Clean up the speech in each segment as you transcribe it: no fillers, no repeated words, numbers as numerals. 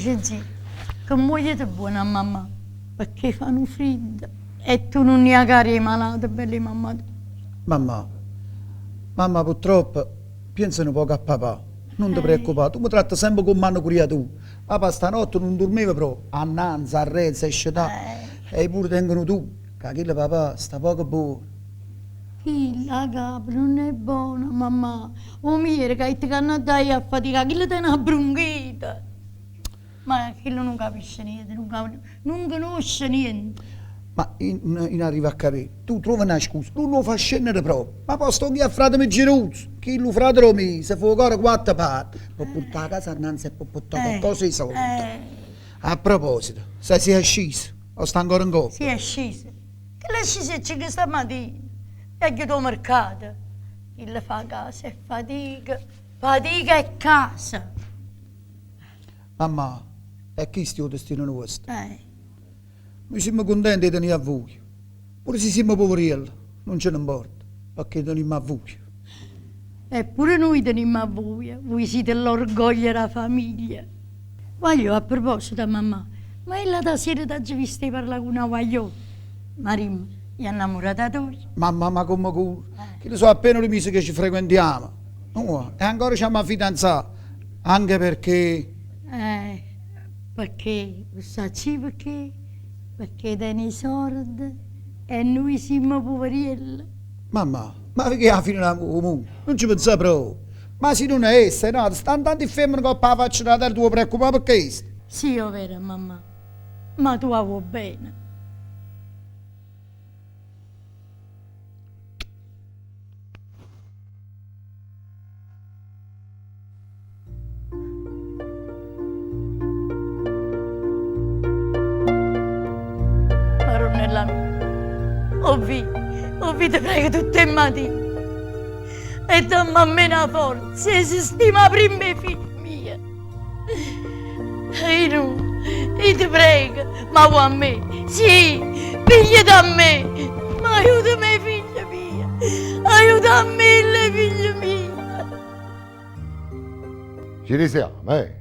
Vicenzì, cummuogliete buono a mammà, pecché fa nu friddo e tu nun 'i 'a carè malata, bella 'e mammà toja. Mammà, mammà purtroppo piensa nu poco a papà, nun te preoccupà, tu me tratte sempe comm' a nu criaturo, papà stanotte nun durmeva proprio, annanze, arreto, s'è scetato e io pure tengo nu dubbio, ca chillo papà sta poco buono. Chillo 'a capa nun è bona, mammà, 'o miereco ha ditto ca nun adda ji a faticà, chillo tene 'a brunchite. Ma chillo nun capisce niente, nun nun canosce niente. Ma io nun arrivo a capì, tu truove na scusa, nun 'o fa scennere proprio, ma po' stongo io a frateme Giruzzo, chillu frate d' 'o mio se fa 'o core quatto parte, pe purtà 'a casa annanze e pe purtà qualcosa 'e solde. A proposito, sai si è sciso o sta ancora 'ncoppa? Si è sciso. Chillo è sciso 'e cinche stammatina e è ghiuto 'o mercato. Chillo fa casa e fatica, fatica e casa. Mammà, e chisto è 'o destino nuosto. Nuje simmo cuntente 'e tenì a vuje, pure si simmo puverielle, nun ce ne 'mporta, pecché tenimmo a vuje. E pure nuje tenimmo a vuje, vuje site l'orgoglio d' 'a famiglia. Guagliò, a proposito, mammà, ma io l'ata sera t'aggio visto 'e parlà cu na guagliona. Ma dimme, è 'a 'nnammurata toja? Mammà, ma comme curre? Chille so' appena duje mise che ci frequentiamo. No, e ancora ci amma fidanzà, anche perché. Eh, pecché, 'o ssaccio io pecché, pecché tene 'e sorde e nuje simmo puverielle. Mammà, ma vi' che 'a fine d' 'o munno, nun ce penzà proprio. Ma si nun è essa, è n'ata, stanno tanti femmene 'ncopp' 'a faccia d' 'a terra, te vuò preoccupà pe chesto? Sì, è overo, mammà, ma tu 'a vuò bene. Marunnella mia, 'o vi', 'o vi' te prego tutt' 'e matine e damme a me na forza 'e sistimà primma 'e figli miei. E io no, io te prego, ma vuò a me, sì, pigliate a me, ma aiutami 'e figlie mie, aiutammille 'e figlie mie. Ci risiamo, eh?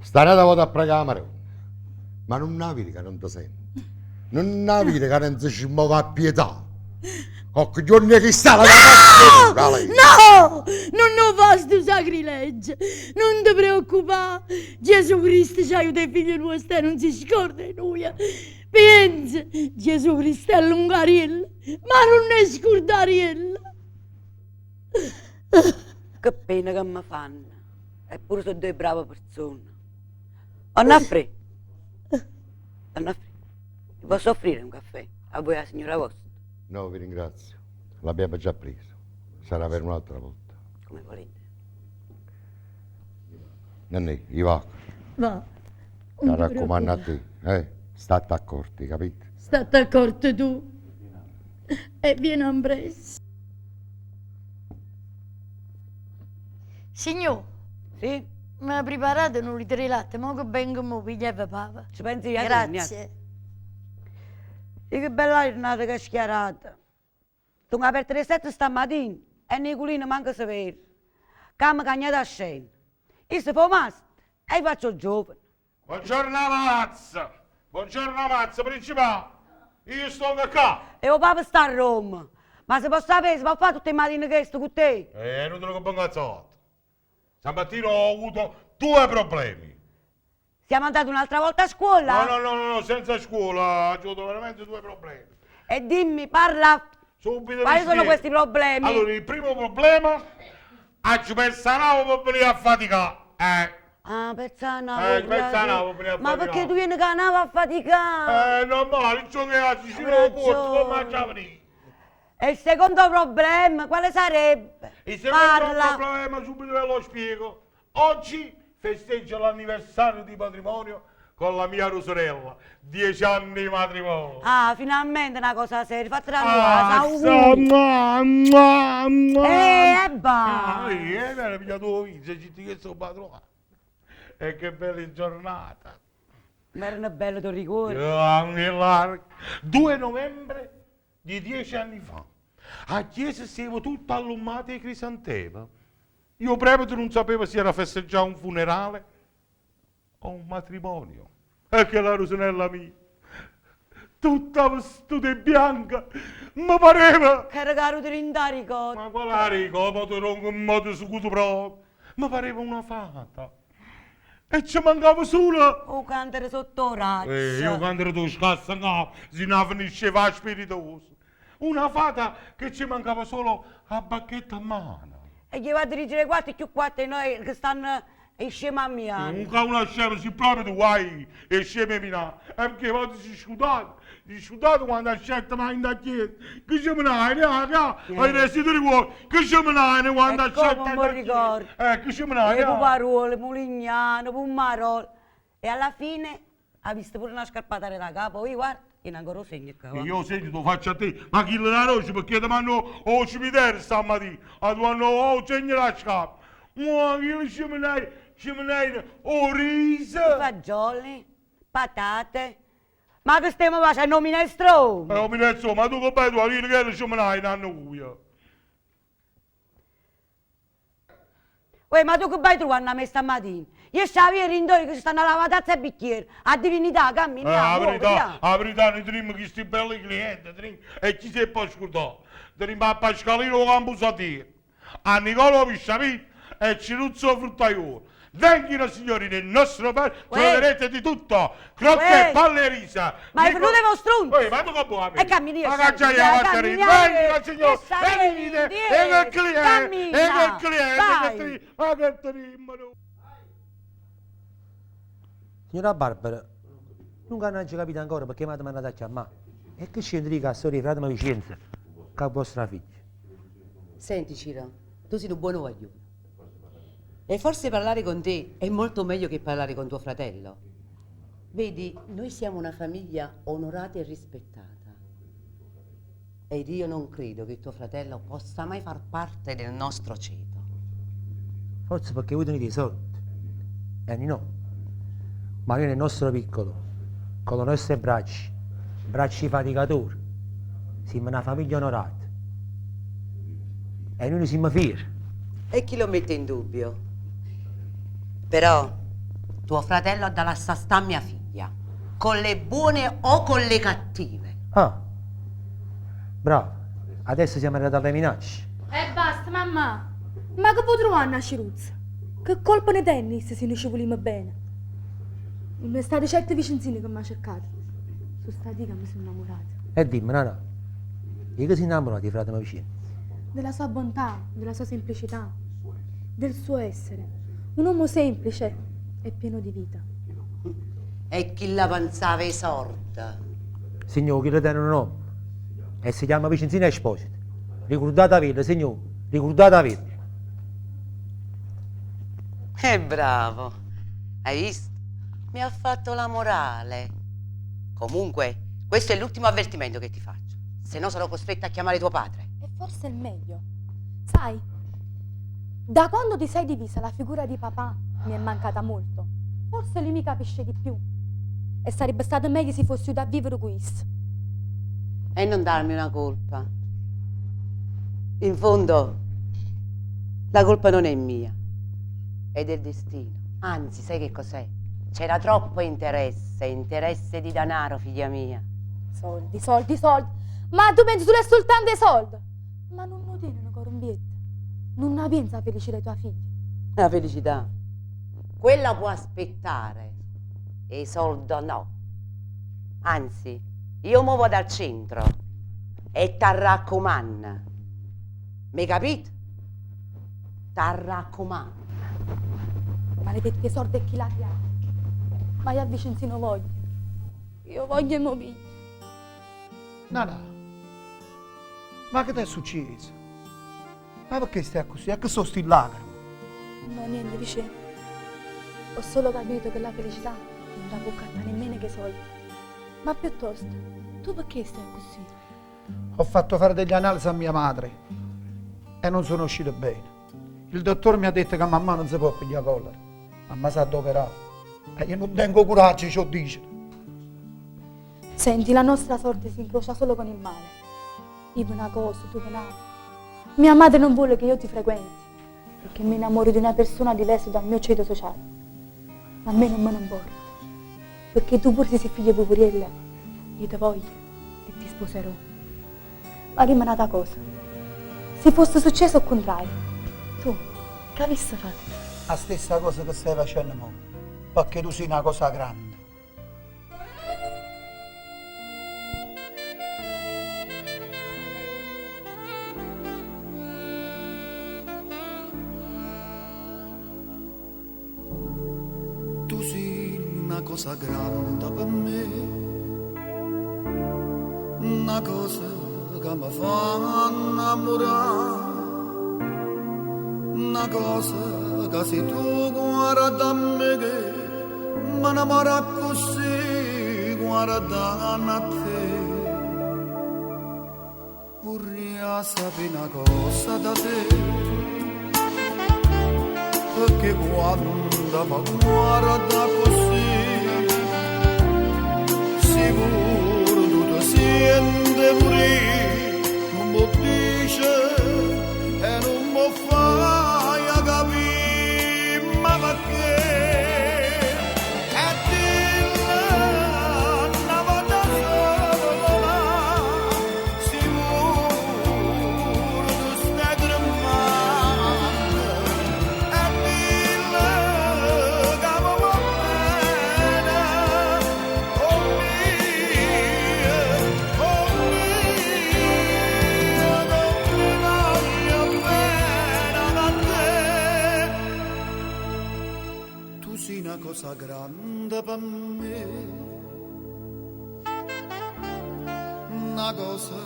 Sta n'ata vota a pregà 'a Maronna. Ma nun 'a vide ca nun te sente? Nun 'a vide ca nun se smove a pietà? Cocche giorno 'e chist'ata No! No! Nun 'o fa stu sacrilegio! Nun te preoccupà! Gesù Cristo ci aiuta 'e figlie nuoste e nun si scorda 'e nuje! Pienze, Gesù Cristo è lungariello, ma nun è scurdariello! Che pena che me fanno, eppure so' doje brave perzone. 'Onn'Alfrè, 'Onn'Alfrè, vi posso offrire un caffè a voi e 'a signora vostra? No, vi ringrazio, l'abbiamo già preso, sarà per un'altra volta. Come volete. Nannì, io vaco. Va. Mi raccomando a te, eh? Statte accorto, hai capito? Statte accorto tu. E viene ambress. Signò. Sì? M'ha priparato nu litro 'e latte, mo che vengo m' 'o piglio e ve pavo. Ci pensi io, Grazie. Vi' che bella jurnata che è schiarata. Stongo aperta d' 'e sette stammatina e Niculino manco se vede. C'ammo cagnato 'a scena. Isso fa 'o masto e io faccio 'o giovane. Buongiorno 'a mazza! Buongiorno 'a mazza, principà! Io stongo ccà! E 'o papa sta a Roma. Ma se po' sapè, se po' fa tutt' 'e matine chesto cu te? È inutile che ve 'ncazzate. Stamattina ho avuto due problemi. Siamo andati un'altra volta a scuola? No, no, no, no, senza scuola, aggio avuto veramente due problemi. E dimmi, parla. Subito Quali vi sono spiego. questi problemi? Allora, il primo problema, aggio perso 'a nave pe venì a faticà. Eh. Ah, perso 'a nave. Eh, perso 'a nave pe venì a Ma faticà. perché tu vieni cu 'a nave a faticà? Eh, normale, io che a Sicilia 'o puorto, comme aggia venì? E il secondo problema quale sarebbe? Il secondo Parla. problema, subito ve lo spiego. Oggi festeggio l'anniversario di matrimonio con la mia Rusurella, dieci anni 'e matrimonio. Ah, finalmente 'na cosa seria, fatte dà nu Ah, vaso, auguri. Mua, mua. Eh, e va. Ah, io mi ero pigliato 'o vizio, ci che sto padrone. E che bella giornata. Ma erano belle, t'o ricuorde? 2 novembre di dieci anni fa, 'a chiesa steva tutta allummata 'e crisanteme. Io 'o prevete nun sapeva si era festeggià un funerale. Ho un matrimonio. E che la Rusinella mia, tutta vestuta in bianca, mi pareva... Che era caduto in ricotta. Ma quale ricotta? Mo ti ronco in modo sicuro proprio. Mi pareva una fata. E ci mancava solo... O cantare sotto braccio. Eh, io cantare tu scassa in capo, se non finisce fa spiritoso. Una fata che ci mancava solo la bacchetta a mano. E gli va a dirigere quattro più quattro e noi che stanno e scema a mia. Un cavolo scemo, si proprio tu vai e scemo mina. E perché poi si scudato, si scudato quando ha scelto ma in da chiesa. Che scemo ne hai, ai resti di cuore, che scemo ne hai quando ha E come scelto mi ricordo. Eh, che scemo ne hai. E puparole, mulignano, pumarolo. E alla fine ha visto pure una scarpata da capo. Io guarda, io ancora lo segno qua. Io sento, lo faccio a te, ma chi la roce perché ti mando al cimitero stamattina, a tu hanno oh, segno la scarpa. Ma chi scemo ne hai, scemo ne hai, oh riso. Fagioli, patate. Ma che stiamo facendo un minestrone? Eh, oh, minestrone, ma tu come tu, a dire che scemo ne hai, nanno cuia. Uè, ma tu che vai trovando a me stamattina? Io stavo ieri in due che stanno a lavare tazza e bicchiere. A divinità, cammina. Eh, la verità, la verità, noi teniamo questi belli clienti, teniamo, e chi si può scordare? Teniamo a Pascalino Campusatino, a Nicola Pisciapino e Ciruzzo Fruttaiolo. Venghino signori nel nostro paese, troverete di tutto, crocche, Uè. palle e risa. Ma è venuto il vostro Uè, ma tu come vuoi? E cammini, Ma io che c'hai sento, a battere? cammini, Venghino signori, e sa- venite, vieni, e che cliente, cammina, e che cliente, vai. che ti- ma che teniamo? Signora Barbara, non ho capito ancora perché mi ha mandato a chiamare. E che c'entra di storia di frate Vicenza, che è vostra figlia? Senti Ciro, tu sei un buon guaglione. E forse parlare con te è molto meglio che parlare con tuo fratello. Vedi, noi siamo una famiglia onorata e rispettata. Ed io non credo che tuo fratello possa mai far parte del nostro ceto. Forse perché voi tenete i soldi. E noi no. Ma noi nel nostro piccolo, con le nostre braccia, bracci faticatori, siamo una famiglia onorata. E noi ne siamo fieri. E chi lo mette in dubbio? Però tuo fratello ha da lasciare sta mia figlia, con le buone o con le cattive. Ah, bravo. Adesso siamo arrivati alle minacce. E basta, mamma. Ma che può trovare una ciruzza? Che colpa ne tennis se noi ci vogliamo bene? Non è stato certo Vicenzino che mi ha cercato. Sono stati che mi sono innamorata. E dimmi, Nana, io che si innamora di frate vicino? Della sua bontà, della sua semplicità, del suo essere. Un uomo semplice e pieno di vita. E chi la pensava i sordi? Signore, chi lo tiene un nome? E si chiama Vicenzino Esposito. Ricordate averlo, signore, ricordate averlo. E bravo, hai visto? Mi ha fatto la morale. Comunque, questo è l'ultimo avvertimento che ti faccio. Se no sarò costretta a chiamare tuo padre. E forse è il meglio. Sai, da quando ti sei divisa la figura di papà mi è mancata molto. Forse lui mi capisce di più. E sarebbe stato meglio se fossi da vivere questo. E non darmi una colpa. In fondo, la colpa non è mia, è del destino. Anzi, sai che cos'è? C'era troppo interesse, interesse di danaro, figlia mia. Soldi, soldi, soldi. Ma tu pensi solo e soltanto ai soldi? Ma non lo tieni una corombietta. Non la pensa a felicità tua figlia. La felicità. Quella può aspettare e i soldi no. Anzi, io muovo dal centro e t'arraccomando. Mi capito? T'arraccomando. Maledetti soldi e chi l'ha creato. Ma io a Vicenzino voglio. Io voglio e mo figlio. Nana, ma che ti è successo? Ma perché stai così? A che sono sti lacrime? No, niente, Vicenzino. Ho solo capito che la felicità non la può cattare nemmeno che soldi. Ma piuttosto, tu perché stai così? Ho fatto fare degli analisi a mia madre e non sono uscito bene. Il dottore mi ha detto che mamma non si può pigliare collera. Mamma sa adoperare. E io non tengo coraggio, ce lo dice. Senti, la nostra sorte si incrocia solo con il male. Io per una cosa, tu per un'altra. Mia madre non vuole che io ti frequenti, perché mi innamoro di una persona diversa dal mio ceto sociale. Ma a me non me ne importa, perché tu pure se sei figlio poveriello, io ti voglio e ti sposerò. Ma dimmi un'altra cosa, se fosse successo il contrario, tu che avessi fatto? La stessa cosa che stai facendo mo, perché tu sei una cosa grande. Tu sei una cosa grande per me, una cosa che mi fa innamorare, una cosa che se tu guarda me che mi innamora così, guarda a te. Vorrei sapere una cosa da te, perché quando mi guarda così, sicuro tu ti senti morire, non mi dice e non mi fai capire, ma perché? E dillo una volta sola, sicuro tu stai tremando, e dillo che mi va bene, oh mio, oh mio, non mi voglio bene a te. Tu sei una cosa grande per me, una cosa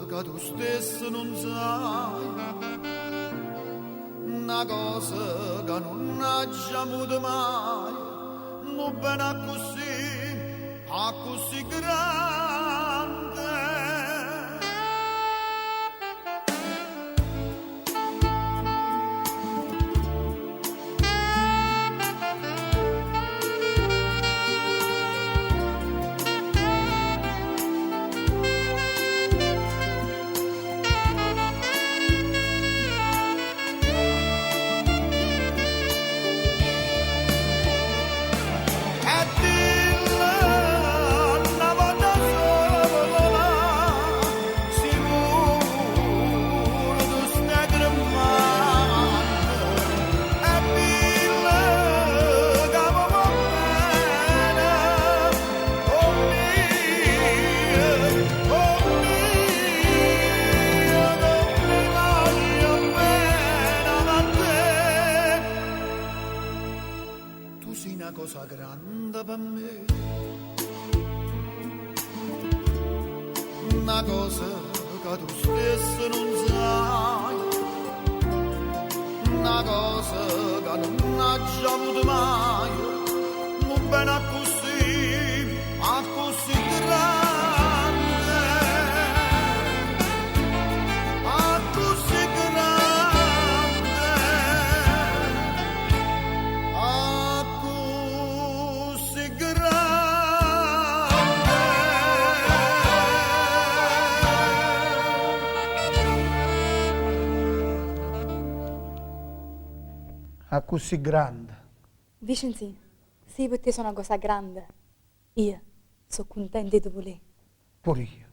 che tu stesso non sai, una cosa che non hai già avuto mai, non bene così, a così grande. E dillo una volta sola, sicuro tu stai tremando, e dillo che mi va bene, oh mio, oh mio, non mi voglio bene a te. Tu sei una cosa grande per me, una cosa che tu stesso non sai, una cosa che non hai già avuto mai, non bene così, a così grande, a così grande, a così grande. A così grande. Vicenzino, se per te sono una cosa grande, io sono contenta di voler. Pure io.